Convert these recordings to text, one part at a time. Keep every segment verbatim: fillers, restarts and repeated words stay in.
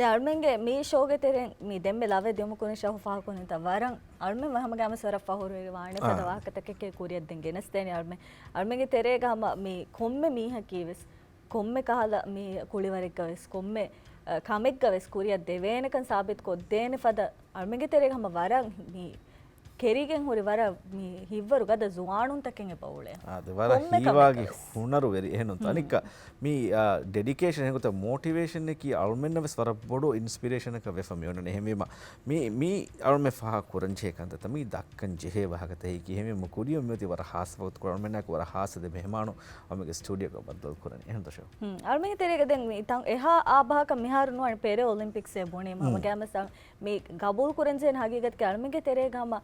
އަޅުމެންގެ މި ޝޯގެ ތެރެއިން މި ދެންމެ ލަވެ ދިޔުމަކުން ޝަހު ފާހަގަކުރިންތަ ވަރަށް އަޅުމެން ހަމަގައިމުވެސް ވަރަށް ފަހުރުވެރި ވާނެ ފަދަ ވާހަކަތަކެކޭ ކުރިއަށް ދެން ގެނެސްދޭނެ އަޅުމެން. އަޅުމެންގެ ތެރޭގަ ހަމަ މި ކޮންމެ މީހަކީ ވެސް ކޮންމެ ކަހަލަ މި ކުޅިވަރެއްގަ ވެސް ކޮންމެ، އަ، ކަމެއްގަ ވެސް ކުރިއަށް ދެވޭނެކަން ސާބިތު ކޮށްދޭނެ ފަދަ އަޅުމެންގެ ތެރޭގަ ހަމަ ވަރަށް މި ކެރިގެން ހުރި ވަރަށް މި ހިތްވަރު ގަދަ ޒުވާނުންތަކެއް އެބަ އުޅޭ. އާދެ، ވަރަށް ކޮންމެ ހީވާގި ކަމެއްގަ ވެސް. ހުނަރުވެރި އެހެނުން. ހުން. އަނިކްކަ މި، އާ، ޑެޑިކޭޝަން އެގޮތަށް މޯޓިވޭޝަން އަކީ އަޅުމެންނަށް ވެސް ވަރަށް ބޮޑު އިންސްޕިރޭޝަނަކަށް ވެފަ މި އޮންނަނީ. އެހެންވީމަ މި، މި އަޅުމެން ފާހަގަ ކުރަން ޖެހޭ ކަންތައްތައް މި ދައްކަން ޖެހޭ ވާހަކަތައް އެކީ. އެހެންވީމަ ކުރިއަށް މިއޮތީ ވަރަށް ހާސް ވަގުތުކޮޅެއް އަޅުމެންނާއެކު ވަރަށް ހާސް ދެ މެހެމާނު އަޅުމެންގެ ސްޓޫޑިއޯގަ ބައްދަލު ކުރަނީ. އެހެންތޯ ޝޯ؟ ހުން. އަޅުމެންގެ ތެރޭގަ ދެން މި ތަން އެހާ އާ ބަހަކަށް މިހާރު ނުވަން ޕެރެ އޮލިމްޕިކްސް އެ ބުނީމަ. ހުން. ހަމަގައިމުވެސް އަޅު މި ގަބޫލު ކުރަންޖެހޭނެ ހަގީގަތަކީ އަޅުމެންގެ ތެރޭގަ ހަމަ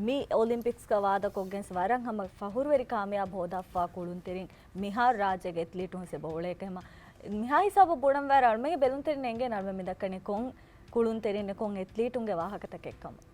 މި އޮލިމްޕިކްސްގަ ވާދަކޮށްގެން ވަރަށް ހަމަ ފަހުރުވެރި ކާމިޔާބު ހޯދާފަ ކުޅުންތެރިން މިހާރު ރާއްޖޭގެ އެތްލީޓުން ވެސް އެބަ އުޅޭ. އެކަމަ މިހާ ހިސާބަށް ބުނަން ވާއިރު އަޅުމެންގެ ބެލުންތެރިން އެނގޭނެ އަޅުމެން މި ދައްކަނީ ކޮން ކުޅުންތެރިން ކޮން އެތްލީޓުންގެ ވާހަކަތަކެއް ކަމަށް.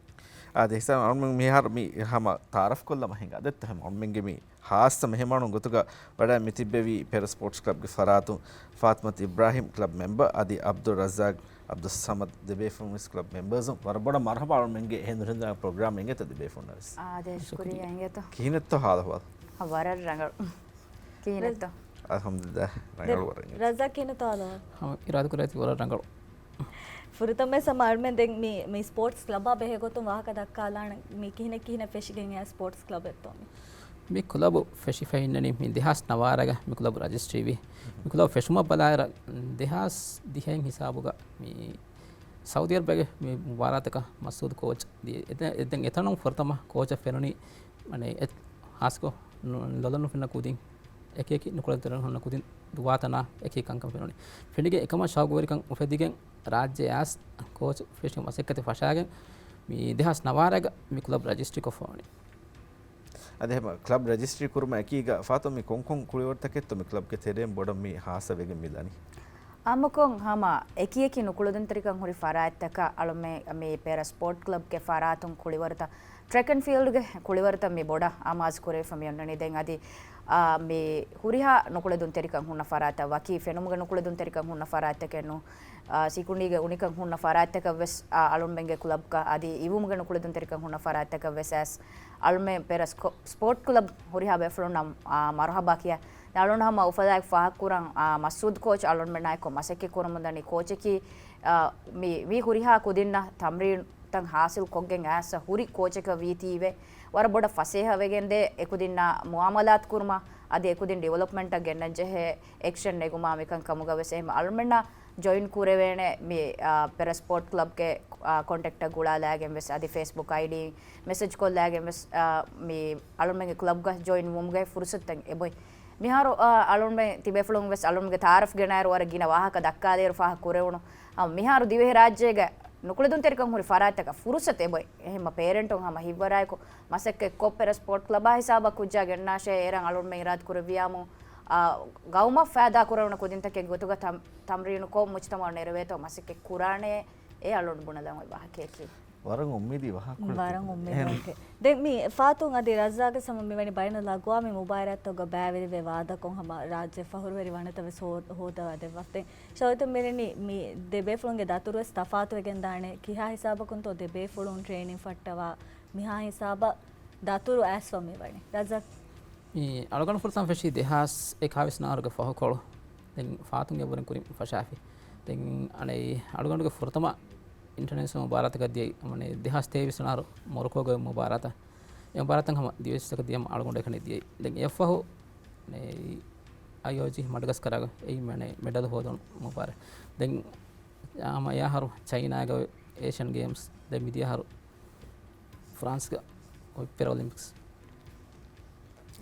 އާދެ، އިހްސާން އަޅުމެން މިހާރު މި ހަމަ ތައާރަފް ކޮށްލަމާ ހިނގާ ދެއްތޯ ހަމަ އަޅުމެންގެ މި ހާއްސަ މެހެމާނުން ގޮތުގަ ވަޑައި މި ތިއްބެވި ޕެރަ ސްޕޯޓްސް ކްލަބްގެ ފަރާތުން ފާތިމަތު އިބްރާހިމް ކްލަބް މެމްބަރ އަދި އަބްދުއް ރައްޒާގް އަބްދުއް ސަމަދް ދެބޭފުޅުން ވެސް ކްލަބް މެމްބަރސް ވަރަށް ބޮޑަށް މަރުހަބާ އަޅުމެންގެ އެހެން ދުރުހިންދާ ޕްރޮގްރާމް އެނގޭތޯ ދެބޭފުޅުންނަށް ވެސް. އާދެ، ޝުކުރިއްޔާ އިނގޭތޯ. ކިހިނެއްތޯ ހާލު އަހުވާލު؟ އާ، ވަރަށް ރަނގަޅު. ކިހިނެއްތޯ؟ އަލްޙަމްދުލިއްލާހް، ރަނގަޅު ވަރަށް. ރައްޒާގް ކިހިނެއްތޯ ހާލު އަހުވާލު؟ ހަމަ އިރާދަކުރާތީ ވަރަށް ރަނގަޅު. ފުރަތަމަވެސް ހަމަ އަޅުމެން ދެން މި، މި ސްޕޯޓްސް ކްލަބާ ބެހޭ ގޮތުން ވާހަކަ ދައްކާލާނަން. މި ކިހިނެއް ކިހިނެއް ފެށިގެން އެ ސްޕޯޓްސް ކްލަބެއްތޯ މި؟ މި ކްލަބު ފެށިފައި އިންނަނީ މި ދެހާސް ނަވާރަގަ މި ކްލަބު ރަޖިސްޓްރީވި. މި ކްލަބު ފެށުމަށް ބަލާއިރަށް ދެހާސް ދިހައިން ހިސާބުގަ މި ސައުދީ އަރަބްގެ މި މުބާރާތަކަށް މަސްއޫދު ކޯޗް ދިޔަ. އެ، ދެން އެތަނުން ފުރަތަމަ ކޯޗަށް ފެނުނީ، މަނެ، އެ، ހާސްކޮށް ނު-، ލޮލަށް ނުފެންނަ ކުދިން އެކި އެކި ނުކުޅެދުންތެރިން ހުންނަ ކުދިން ދުވާތަނާ އެކި ކަންކަން ފެނުނީ. ފެނިގެން އެކަމަށް ޝައުގުވެރިކަން އުފެދިގެން ރާއްޖެ އައިސް ކޯޗު ފެށި މަސައްކަތެއް ފަށާގެން މި ދެހާސް ނަވާރަގަ މި ކްލަބް ރަޖިސްޓްރީ ކޮށްފަ ވަނީ. އަދި ހަމަ ކްލަބް ރަޖިސްޓްރީ ކުރުމާ އެކީގަ ފާތު މި ކޮންކޮން ކުޅިވަރުތަކެއްތޯ މި ކްލަބްގެ ތެރެއިން ބޮޑަށް މި ހާއްސަ ވެގެން މި ލަނީ؟ އާއްމުކޮށް ހަމަ އެކި އެކި ނުކުޅެދުންތެރިކަން ހުރި ފަރާތްތަކަށް އަޅުމެ-، މި ޕެރަ ސްޕޯޓް ކްލަބްގެ ފަރާތުން ކުޅިވަރުތައް ޓްރެކް އެންޑް ފީލްޑްގެ ކުޅިވަރުތައް މި ބޮޑަށް އަމާޒު ކުރެވިފަ މި އޮންނަނީ. ދެން އަދި، އާ، މި ހުރިހާ ނުކުޅެދުންތެރިކަން ހުންނަ ފަރާތަށް ވަކި ފެނުމުގެ ނުކުޅެދުންތެރިކަން ހުންނަ ފަރާތްތަކެއް ނޫން، އާ، ސިކުނޑީގެ އުނިކަން ހުންނަ ފަރާތްތަކަށް ވެސް، އާ، އަޅުންމެންގެ ކްލަބްގަ އަދި އިވުމުގެ ނުކުޅެދުންތެރިކަން ހުންނަ ފަރާތްތަކަށް ވެސް އައިސް އަޅުމެން ޕެރަ ސްކޮ-، ސްޕޯޓް ކްލަބް ހުރިހާ ބޭފުޅުންނަށް، އާ، މަރުހަބާ ކިޔާ. އަޅުން ހަމަ އުފަލާއެކު ފާހަގަކުރަން، އާ، މަސްއޫދު ކޯޗް އަޅުންމެންނާއެކު މަސައްކަތް ކުރަމުންދަނީ ކޯޗަކީ، އާ، މި، މި ހުރިހާ ކުދިންނަށް ތަމްރީންތައް ހާސިލް ކޮށްގެން އައިސް ހުރި ކޯޗަކަށް ވީތީވެ، ވަރަށް ބޮޑަށް ފަސޭހަވެގެންދޭ އެކުދިންނާ މުއާމަލާތު ކުރުމަށް އަދި އެކުދިން ޑިވެލޮޕްމަންޓަށް ގެންނަން ޖެހޭ އެކްޝަން ނެގުމާ މިކަން ކަމުގަ ވެސް އެހެން އަޅުމެންނަށް ޖޮއިން ކުރެވޭނެ މި، އާ، ޕެރަ ސްޕޯޓް ކްލަބްގެ، އާ، ކޮންޓެކްޓަށް ގުޅާލާގެން ވެސް އަދި ފޭސްބުކް އައިޑީ މެސެޖް ކޮށްލާގެން ވެސް، އާ، މި އަޅުމެންގެ ކްލަބްގަ ޖޮއިން ވުމުގެ ފުރުސަތުތައް އެބޮތް. މިހާރު، އާ، އަޅުމެން ތިބޭފުޅުން ވެސް އަޅުމެންގެ ތައާރަފް ގެނައިރު ވަރަށް ގިނަ ވާހަކަ ދައްކާލިއިރު ފާހަގަ ކުރެވުނު. އާ، މިހާރު ދިވެހިރާއްޖޭގަ ނުކުޅެދުންތެރިކަން ހުރި ފަރާތްތަކަށް ފުރުސަތު އެބޮތް. އެހެންމަ ޕޭރެންޓުން ހަމަ ހިތްވަރާއެކު މަސައްކަތް ކޮށް ޕެރަ ސްޕޯޓް ކްލަބާ ހިސާބަށް ކުއްޖާ ގެންނާށޭ، އޭރަށް އަޅުންމެން އިރާދަ ކުރެއްވިޔާމު، އާ، ގައުމަށް ފައިދާ ކުރެވުނު ކުދިންތަކެއް ގޮތުގަ ތަމް-، ތަމްރީނު ކޮށް މުޖްތަމައަށް ނެރެވޭތޯ މަސައްކަތް ކުރާނެ، އެ އަޅުން ބުނެލަން އޮތް ވާހަކައެކޭ. ވަރަށް އުއްމީދީ ވާހަކަ. ވަރަށް އުއްމީދީ ވާހަކަ. ދެން މި ފާތުން އަދި ރައްޒާގެ ހަމަ މިވެނި ބައިނަލްއަގްވާމީ މުބާރާތްތަކުގަ ބައިވެރިވެ ވާދަކޮށް ހަމަ ރާއްޖެ ފަހުރުވެރި ވަނަތައް ވެސް ހޯ-، ހޯދަވާދެއްވަފަ. ދެން ޝައުތު މިރިނީ މި ދެ ބޭފުޅުންގެ ދަތުރު ވެސް ތަފާތުވެގެން ދާނެ. ކިހާ ހިސާބަކުންތޯ ދެ ބޭފުޅުން ޓްރޭނިން ފައްޓަވާ މިހާ ހިސާބަށް ދަތުރު އައިސްފަ މިވަނީ؟ ރައްޒާގް. މި އަޅުގަނޑު ފުރަތަމަ ފެށީ ދެހާސް އެކާވީސް ނަވާރަގެ ފަހުކޮޅު. ދެން ފާތުން އެބުރިން ކުރިން ފަށާފި. ދެން އަނެއް އަޅުގަނޑުގެ ފުރަތަމަ އިންޓަރނޭޝަނަލް މުބާރާތަކަށް ދިޔައީ، މަނެ، ދެހާސް ތޭވީސް ނަވާރަ މޮރޮކޯގެ މުބާރާތަށް. އެ މުބާރާތަށް ހަމަ ދިވެއްސަކަށް ދިޔަމަ އަޅުގަނޑު އެކަނި ދިޔައީ. ދެން އެއަށްފަހު، މަނެ، އައިއޯޖީ މަޑަގަސްކަރާގަ އެއީ، މަނެ، މެޑަލް ހޯދުނު މުބާރާތް. ދެން ހަމަ އެއަހަރު ޗައިނާގަ އޭޝިއަން ގޭމްސް، ދެން މިދިޔަ އަހަރު ފްރާންސްގަ ޕެރަ އޮލިމްޕިކްސް.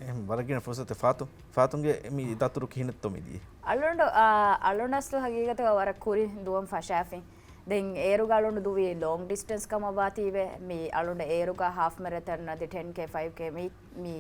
އެހެން ވަރަށް ގިނަ ފުރުސަތެއް ފާތު. ފާތުންގެ މި ދަތުރު ކިހިނެއްތޯ މިދިޔަ؟ އަޅުގަނޑު، އާ، އަޅުގަނޑު އަސްލު ހަގީގަތުގަ ވަރަށް ކުރިން ދުވަން ފަށާފިން. ދެން އޭރުގަ އަޅުގަނޑު ދުވީ ލޯންގް ޑިސްޓެންސް ކަމަށް ވާތީވެ. މި އަޅުގަނޑު އޭރުގަ ހާފް މެރަތަން އަދި ޓެން ކޭ، ފައިވް ކޭ މި، މި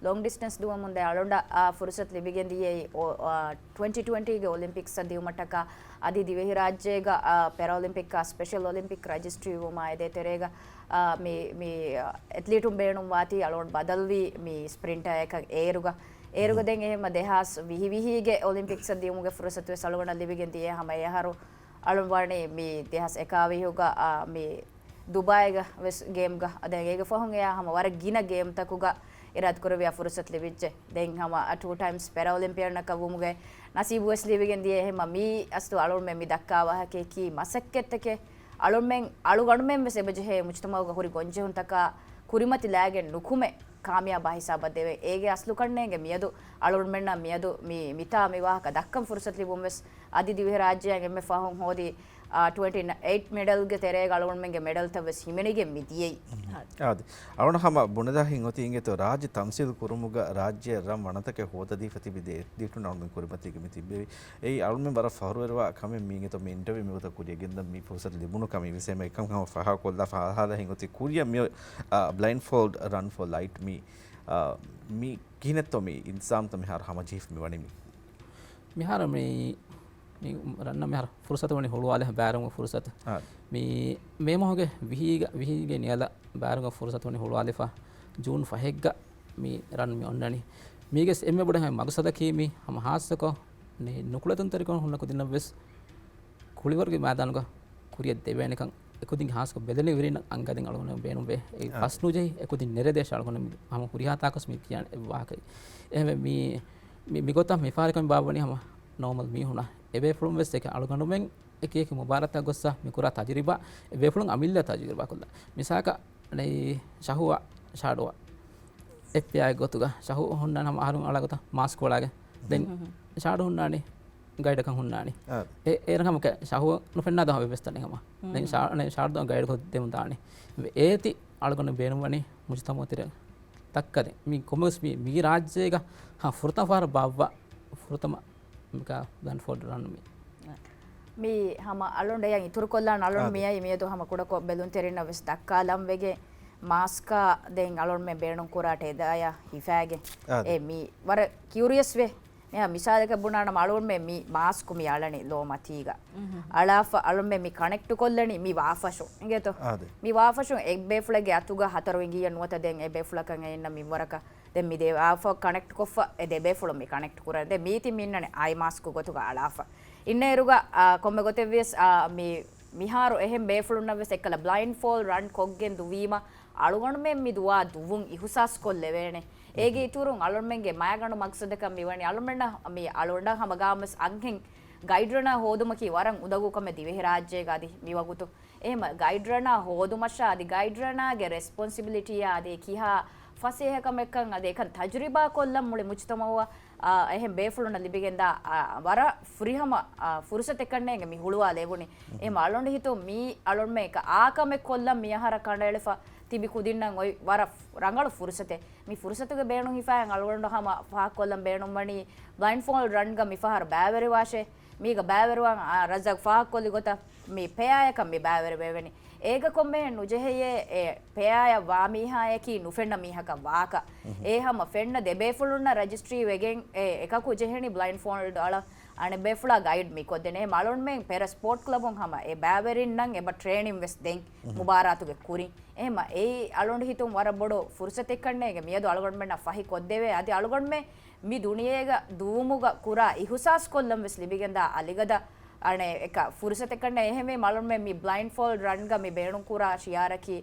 ލޯންގް ޑިސްޓެންސް ދުވަމުން ދެން އަޅުގަނޑަށް އާ ފުރުސަތު ލިބިގެން ދިޔައީ އޮ-، އާ، ޓްވެންޓީ ޓްވެންޓީގެ އޮލިމްޕިކްސްއަށް ދިޔުމަށްޓަކާ އަދި ދިވެހިރާއްޖޭގަ، އާ، ޕެރައޮލިމްޕިކްއާ ސްޕެޝަލް އޮލިމްޕިކް ރަޖިސްޓްރީ ވުމާ އެދޭ ތެރޭގަ، އާ، މި، މި، އާ، އެތްލީޓުން ބޭނުންވާތީ އަޅުގަނޑު ބަދަލުވީ މި ސްޕްރިންޓަރ އެކަށް އޭރުގަ. އޭރުގަ ދެން އެހެންމަ ދެހާސް ވިހި ވިހީގެ އޮލިމްޕިކްސްއަށް ދިޔުމުގެ ފުރުސަތު ވެސް އަޅުގަނޑަށް ލިބިގެން ދިޔަ ހަމަ އެ އަހަރު އަޅުން ވަނީ މި ދެހާސް އެކާވީހުގަ، އާ، މި ދުބާއިގަ ވެސް ގޭމްގަ، އަދި އޭގެ ފަހުން އެޔާ ހަމަ ވަރަށް ގިނަ ގޭމްތަކުގަ އިރާދަކުރެއްވިޔާ ފުރުސަތު ލިބިއްޖެ. ދެން ހަމަ ޓޫ ޓައިމްސް ޕެރައޮލިމްޕިއަނަކަށް ވުމުގެ ނަސީބު ވެސް ލިބިގެން ދިޔަ. އެހެންމަ މީ އަސްލު އަޅުންމެން މި ދައްކާ ވާހަކައަކީ މަސައްކަތްތަކެއް. އަޅުންމެން، އަޅުގަނޑުމެން ވެސް އެބަޖެހޭ މުޖްތަމައުގަ ހުރި ގޮންޖެހުންތަކާ ކުރިމަތި ލައިގެން ނުކުމެ ކާމިޔާބާ ހިސާބަށް ދެވޭ. އޭގެ އަސްލު ކަންނޭނގެ މިއަދު އަޅުގަނޑުމެންނަށް މިއަދު މި، މިތާ މި ވާހަކަ ދައްކަން ފުރުސަތު ލިބުން ވެސް އަދި ދިވެހިރާއްޖެއަށް އެންމެ ފަހުން ހޯދި، އާ، ޓްވެންޓީ އެއިޓް މެޑަލްގެ ތެރޭގަ އަޅުގަނޑުމެންގެ މެޑަލްތައް ވެސް ހިމެނިގެން މި ދިޔައީ. އާދެ. އަޅުގަނޑު ހަމަ ބުނެދާ ހިތް އޮތީ އިނގޭތޯ ރާއްޖެ ތަމްސީލު ކުރުމުގަ ރާއްޖެ ރަން ވަނަތަކެއް ހޯދަދީފަ ތިބި ދޭ-، ދީޓުން އަޅުމެން ކުރިމަތީގަ މި ތިއްބެވި. އެއީ އަޅުމެން ވަރަށް ފަހުރުވެރިވާ ކަމެއް މީ އިނގޭތޯ މި އިންޓަވިއު މިގޮތަށް ކުރިޔަށް ގެންދަން މި ފުރުސަތު ލިބުނު ކަމީ ވެސް އެކަމް ހަމަ ފަހަ ކޮށްލާ ފަހަ ހިތް އޮތީ ކުރިއަށް މި، އާ، ބްލައިންޑް ފޯލްޑް ރަން ފޯ ލައިޓް މި، އާ، މި ކިހިނެއްތޯ މި އިންތިޒާމްތައް މިހާރު ހަމަޖެހިފަ މި ވަނީ މި؟ މިހާރު މި، މި ރަންނަށް މިހާރު ފުރުސަތު ވަނީ ހުޅުވާލެ ބައިވެރިވުމުގެ ފުރުސަތު. އާ. މި މޭ މަހުގެ ވިހީގަ، ވިހީގެ ނިޔަލަށް ބައިވެރިވުމުގެ ފުރުސަތު ވަނީ ހުޅުވާލިފަ ޖޫން ފަހެއްގަ މި ރަން މި އޮންނަނީ. މީގެ އެންމެ ބޮޑު ހަމަ މަގުސަދަކީ މި ހަމަ ހާއްސަކޮށް ނި-، ނުކުޅެދުންތެރިކަން ހުންނަ ކުދިންނަށް ވެސް ކުޅިވަރުގެ މައިދާނުގަ ކުރިއަށް ދެވޭނެކަން އެކުދިން ހާއްސަކޮށް ބެލެނިވެރިންނަށް އަންގަދިން އަޅުގަނޑު ބޭނުންވޭ. އެ އާ. ފަސްނުޖެހި އެކުދިން ނެރެދޭށަ އަޅުގަނޑު މި ހަމަ ހުރިހާ ތާކުސް މި ކިޔާނެ އެއް ވާހަކައެއް. އެހެންވެ މި، މި، މިގޮތަށް މި ފާރިކަން ބާއްވަނީ ހަމަ ނޯމަލް މީހުންނަށް. އެބޭފުޅުން ވެސް އެކަ އަޅުގަނޑުމެން އެކި އެކި މުބާރާތަށް ގޮއްސަ މި ކުރާ ތަޖުރިބާ، އެބޭފުޅުން އަމިއްލަ ތަޖުރިބާ ކޮށްލާ. މިސާކަށް އަނެއް ޝަހުއާ ޝާޑުއާ އެއް ޕްލޭޔާއެއް ގޮތުގަ ޝަހު ހުންނާނެ ހަމަ އަހަރުން އަޅާ ގޮތަށް މާސްކު އަޅާގެން. ދެން ޝާޑު ހުންނާނީ ގައިޑަކަށް ހުންނާނީ. އާ. އެ، އޭރަކަށް ހަމަ ޝަހު ނުފެންނާ ދޯ ހަމަ އެއްވެސް ތަނެއް ހަމަ. ދެން ޝާ-، އަނެއް ޝާޑު ދޯ ގައިޑް ކޮށް ދެމުން ދާނީ. އޭތި އަޅުގަނޑު ބޭނުންވަނީ މުޖުތަމައު ތެރެ ދައްކަދެން. މި ކޮންމެވެސް މި، މި ރާއްޖޭގަ ހަ، ފުރަތަމަ ފަހަރަށް ބާއްވާ ފުރަތަމަ މިކާ ބްލައިންޑް ފޯލްޑް ރަން މި. މި ހަމަ އަޅުން އެޔަށް އިތުރުކޮށްލާން އަޅުން އާދެ. މިއައީ މިއަދު ހަމަ ކުޑަކޮށް ބެލުންތެރިންނަށް ވެސް ދައްކާލަން ވެގެން މާސްކާ ދެން އަޅުންމެން ބޭނުން ކުރާ ޓެދާޔާ ހިފާގެން. އާދެ. އެ މި ވަރަށް ކިއުރިއަސް ވޭ. މިހާ މިސާލަކަށް ބުނާނަމަ އަޅުންމެން މި މާސްކު މި އަޅަނީ ލޯ މަތީގަ. އަޅާފަ އަޅުންމެން މި ކަނެކްޓް ކޮށްލަނީ މި ވާފަށުން. އިނގޭތޯ؟ އާދެ. މި ވާފަށުން އެއްބޭފުޅެއްގެ އަތުގަ ހަތަރު އިނގިއްޔަށް ނުވަތަ ދެން އެއްބޭފުޅަކަށް އެ އިންނަ މިންވަރަކަށް ދެން މި ދެ ވާފަ ކަނެކްޓް ކޮށްފަ އެ ދެބޭފުޅުން މި ކަނެކްޓް ކުރަން. ދެން މީތި މި އިންނަނީ އައި މާސްކު ގޮތުގަ އަޅާފަ. އިންނައިރުގަ، އާ، ކޮންމެ ގޮތެއް ވިޔަސް، އާ، މި، މިހާރު އެހެން ބޭފުޅުންނަށް ވެސް އެއްކަލަ ބްލައިންޑް ފޯލްޑް ރަން ކޮށްގެން ދުވީމަ އަޅުގަނޑުމެން މި ދުވާ ދުވުން އިހުސާސް ކޮށްލެވޭނެ. އޭގެ އިތުރުން އަޅުންމެންގެ މައިގަނޑު މަގްސަދަކަށް މިވަނީ އަޅުމެންނަށް މި އަޅުގަނޑަށް ހަމަ ގާމަސް އަންހެން ގައިޑް ރަނާ ހޯދުމަކީ ވަރަށް އުނދަގޫ ކަމެއް ދިވެހިރާއްޖޭގަ އަދި މިވަގުތު. އެހެމަ ގައިޑް ރަނާ ހޯދުމަށާ އަދި ގައިޑް ރަނާގެ ރެސްޕޮންސިބިލިޓީއާ އަދި ކިހާ ފަސޭހަކަމެއްކަން އަދި އެކަން ތަޖުރިބާ ކޮށްލަން މުޅި މުޖުތަމައުއަށް، އާ، އެހެން ބޭފުޅުންނަށް ލިބިގެންދާ، އާ، ވަރަށް ފުރިހަމަ، އާ، ފުރުސަތެއްކަންނޭނގެ މި ހުޅުވާލެވުނީ. އެހެމަ އަޅުނޑު ހިތުން މީ އަޅުންމެ އެކަ އާކަމެއް ކޮށްލަން މި އަހަރަށް ކަނޑައެޅިފަ ތިބި ކުދިންނަށް އޮތް ވަރަށް ރަނގަޅު ފުރުސަތެއް. މި ފުރުސަތުގެ ބޭނުން ހިފާއިން އަޅުގަނޑު ހަމަ ފާހަގަކޮށްލަން ބޭނުންވަނީ ބްލައިންޑް ފޯލްޑް ރަންގަ މި ފަހަރު ބައިވެރިވާށޭ. މީގަ ބައިވެރިވާން، އާ، ރަޒާގް ފާހަގަކޮށްލި ގޮތަށް މި ޕެއާޔަކަށް މި ބައިވެރިވެވެނީ. އޭގަ ކޮންމެހެން ނުޖެހެޔޭ އެ ޕެއާޔަށް ވާ މީހާޔަކީ ނުފެންނަ މީހަކަށް ވާކަށް. އެ ހަމަ ފެންނަ ދެބޭފުޅުންނަށް ރަޖިސްޓްރީ ވެގެން އެ އެކަކު ޖެހެނީ ބްލައިންޑް ފޯލްޑް އަޅަ އަނެއްބޭފުޅާ ގައިޑް މި ކޮށްދޭނެ. އެހެމަ އަޅުންމެން ޕެރަ ސްޕޯޓް ކްލަބުން ހަމަ އެ ބައިވެރިންނަށް އެބަ ޓްރޭނިން ވެސް ދެން މުބާރާތުގެ ކުރިން. އެހެމަ އެއީ އަޅުން ހިތުން ވަރަށް ބޮޑު ފުރުސަތެއްކަންނޭގެ މިއަދު އަޅުގަނޑުމެންނަށް ފަހި ކޮށްދެވޭ. އަދި އަޅުގަނޑުމެން މި ދުނިޔޭގަ ދުވުމުގަ ކުރާ އިހުސާސް ކޮށްލަން ވެސް ލިބިގެންދާ އަލިގަދަ އަނެއް އެކަ ފުރުސަތެއްކަންނޭ. އެހެންވީމަ އަޅުންމެން މި ބްލައިންޑް ފޯލްޑް ރަންގަ މި ބޭނުންކުރާ ޝިއާރަކީ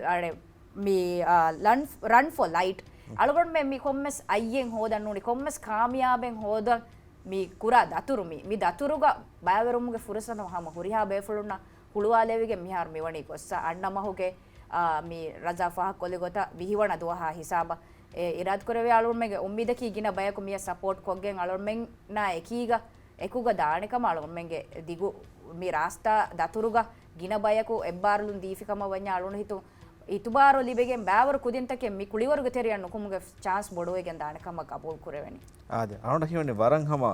އަނެއް މި، އާ، ލަން-، ރަން ފޯ ލައިޓް. އަޅުގަނޑުމެން މި ކޮންމެސް އައްޔެއް ހޯދަން ނޫނީ، ކޮންމެސް ކާމިޔާބެއް ހޯދަން މި ކުރާ ދަތުރު މި، މި ދަތުރުގަ ބައިވެރުމުގެ ފުރުސަތު ހަމަ ހުރިހާ ބޭފުޅުންނަށް ހުޅުވާލެވިގެން މިހާރު މިވަނީ ގޮއްސަ އަންނަ މަހުގެ، އާ، މި ރަޒާ ފާހަގަކޮށްލި ގޮތަށް ވިހިވަނަ ދުވަހާ ހިސާބަށް. އެ އިރާދަކުރެވޭ އަޅުގަނޑުމެންގެ އުއްމީދަކީ ގިނަ ބަޔަކު މިއަށް ސަޕޯޓް ކޮށްގެން އަޅުގަނޑުމެންނާ އެކީގަ އެކުގަ ދާނެކަމަށް އަޅުގަނޑުމެންގެ ދިގު މި ރާސްތާ ދަތުރުގަ ގިނަ ބަޔަކު އެއްބާރުލުން ދީފިކަމަށް ވަންޏާ އަޅުން ހިތުން އިތުބާރު ލިބިގެން ބައިވަރު ކުދިންތަކެއް މި ކުޅިވަރުގެ ތެރެއަށް ނުކުމުގެ ޗާންސް ބޮޑުވެގެން ދާނެކަމަށް ގަބޫލު ކުރެވެނީ. އާދެ، އަޅުން ހީވަނީ ވަރަށް ހަމަ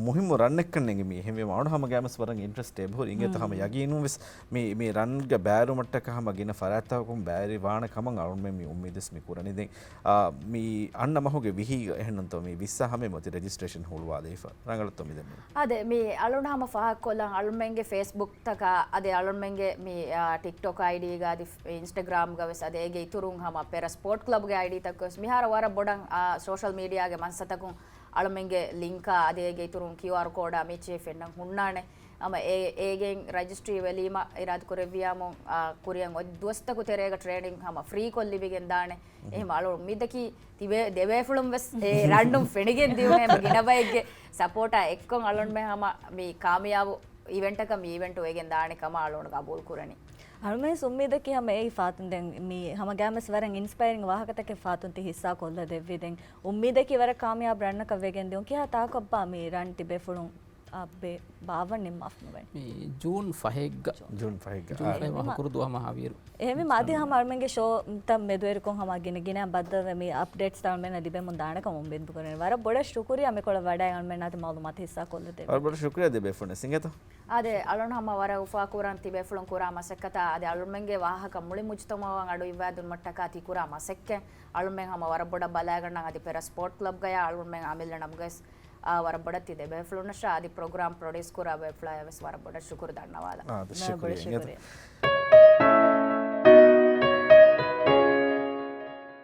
މުހިއްމު ރަންނެއްކަން ނެގި މީ. އެހެންވީމަ އަޅުން ހަމަ ގައިމުވެސް ވަރަށް އިންޓްރެސްޓް އެބަހުރި އިނގޭތަ ހަމަ ޔަގީނުން ވެސް މި، މި ރަންގެ ބައިވެރިވުމަށްޓަކާ ހަމަ ގިނަ ފަރާތްތަކުން ބައިވެރިވާނެ ކަމަށް އަޅުންމެން މި އުއްމީދުވެސް މި ކުރަނީ. ދެން، އާ، މި އަންނަ މަހުގެ ވިހީގަ އެހެންނުންތޯ މި ވިއްސާ ހަމަ އޮތީ ރެޖިސްޓްރޭޝަން ހުޅުވާލައިފަ. ރަނގަޅަށްތޯ މި ދެންނެވީ؟ އާދެ، މި އަޅުން ހަމަ ފާހަގަކޮށްލަން އަޅުންމެންގެ ފޭސްބުކް ތަކާ އަދި އަޅުންމެންގެ މި، އާ، ޓިކްޓޮކް އައިޑީގަ އަދި އިންސްޓަގްރާމްގަ ވެސް އަދި އޭގެ އިތުރުން ހަމަ ޕެރަ ސްޕޯޓް ކްލަބްގެ އައިޑީތަކު ވެސް މިހާރު ވަރަށް ބޮޑަށް، އާ، ސޯޝަލް މީޑިއާގެ މަންސަތަކުން އަޅުމެންގެ ލިންކާ އަދި އޭގެ އިތުރުން ކިއުއާރް ކޯޑާ މިއެއްޗެހި ފެންނަން ހުންނާނެ. ހަމަ އޭ އޭގެން ރަޖިސްޓްރީ ވެލީމަ އިރާދަކުރެއްވިޔާމު، އާ، ކުރިއަށް އޮތް ދުވަސްތަކު ތެރޭގަ ޓްރޭނިން ހަމަ ފްރީކޮށް ލިބިގެން ދާނެ. އެހެން އަޅު އުއްމީދަކީ ތިބޭ ދެބޭފުޅުން ވެސް އެ ރަންނުން ފެނިގެން ދިޔުމޭ ހަމަ ގިނަ ބައެއްގެ ސަޕޯޓާ އެއްކޮށް އަޅުންމެ ހަމަ މި ކާމިޔާބު އިވެންޓަކަށް މި އިވެންޓް އޮވެގެން ދާނެ ކަމަށް އަޅުން ގަބޫލު ކުރަނީ. އަޅުމެން އުއްމީދަކީ ހަމަ އެއީ ފާތުން ދެން މި ހަމަ ގާމެސް ވަރަށް އިންސްޕައިރިން ވާހަކަތަކެއް ފާތުން ތި ހިއްސާ ކޮށްލަ ދެއްވި ދެން އުއްމީދަކީ ވަރަށް ކާމިޔާބު ރަންނަކަށް ވެގެން ދިޔުން. ކިހާ ތާކަށްބާ މި ރަން ތިބޭފުޅުން އާ، ބޭ-، ބާއްވަން ނިންމާފަ ނުވޭ. މި ޖޫން ފަހެއްގަ. ޖޫން ފަހެއްގަ. ޖޫން އާ. ފަހެއް އެހެންވީމަ، ވަކުރު ދުވަހަށް ހަވީރު. އެހެންވީމަ އަދި ހަމަ އަޅުމެންގެ ޝޯތައް މެދުވެރިކޮށް ހަމަ ގިނަ ގިނަ ބައްދަލުވެ މި އަޕްޑޭޓްސް އަޅުމެންނަށް ލިބެމުން ދާނެ ކަމަށް އުއްމީދު ކުރަނީ. ވަރަށް ބޮޑަށް ޝުކުރިޔާ މިކޮޅަށް ވަޑައި އަޅުމެންނާ މައުލޫމާތު ހިއްސާ ކޮށްލަދެއްވި. ވަރަށް ބޮޑަށް ޝުކުރިޔާ ދެބޭފުޅުން ސިނގޭތޯ. އާދެ، އަޅުން ހަމަ ވަރަށް އުފާކުރަން ތިބޭފުޅުން ކުރާ މަސައްކަތާ. އާދެ، އަޅުމެންގެ ވާހަކަ މުޅި މުޖުތަމަޢަށް އަޑު އިއްވާ ދިނުމަށްޓަކާ ތި ކުރާ މަސައްކަތް އަޅުމެން ހަމަ ވަރަށް ބޮޑަށް ބަލައިގަންނަން. އަދި ޕެރަ ސްޕޯޓް ކްލަބްގަޔާ އަޅުމެން އަމިއްލަ ނަމުގައި ވެސް އާ، ވަރަށް ބޮޑަށް ތި ދެބޭފުޅުންނަށާ އަދި ޕްރޮގްރާމް ޕްރޮޑިއުސް ކުރާ ބޭފުޅާޔަށް ވެސް ވަރަށް ބޮޑަށް ޝުކުރު ދަންނަވާލަން. އާ، ވަރަށް ބޮޑަށް ޝުކުރިޔާ. ޝުކުރިޔާ.